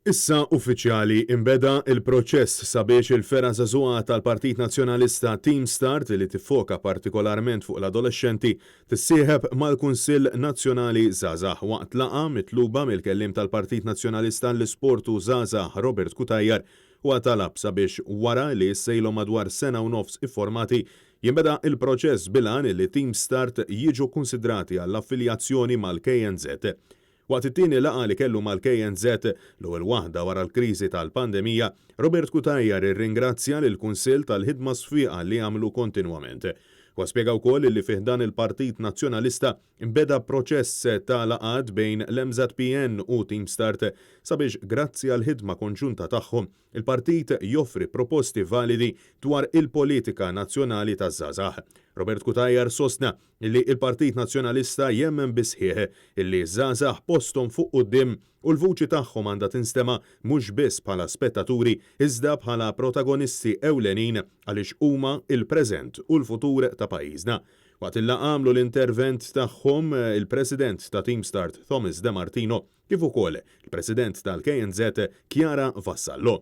Issa uffiċjali inbeda il-proċess sabiex il-fergħa żagħżugħa tal-Partit Nazzjonalista Team Start, li tiffoka partikolarment fuq l-adolexxenti, tissieħeb mal-Kunsill Nazzjonali Żgħażagħ. Waqt laqgħa mitluba mill-kelliem tal-Partit Nazzjonalista għall-Isport u Żgħażagħ Robert Cutajar, huwa talab sabiex wara li issa ilhom madwar sena u nofs iffurmati, jinbeda il-proċess bil-għan li Team Start jiġu kkunsidrati għall-affiljazzjoni mal-KNŻ. Waqt it-tieni laqgħa li kellu mal-KNŻ, l-ewwel waħda wara l-kriżi tal-pandemija, Robert Cutajar irringrazzja lill-Kunsill tal-ħidma sfiqa li għamlu kontinwament. Huwa spjega wkoll li fi ħdan il-Partit Nazzjonalista nbeda proċess ta' laqgħat bejn l-MŻPN u Team Start sabiex grazzi għall-ħidma konġunta tagħhom, il-partit joffri proposti validi dwar il-politika nazzjonali taż-żgħażagħ. Robert Cutajar sostna illi il-Partit Nazzjonalista jemmen bis-sħiħ illi ż-żgħażagħ posthom fuq quddiem u l-vuċi tagħhom għandha tinstema' mhux biss bħala spettaturi iżda bħala protagonisti ewlenin għaliex huma l-preżent u l-futur ta' pajjiżna. Waqt il-laqgħa għamlu l-intervent tagħhom il-President ta' Team Start Thomas De Martino kif ukoll il-President tal-KNŻ Chiara Vassallo.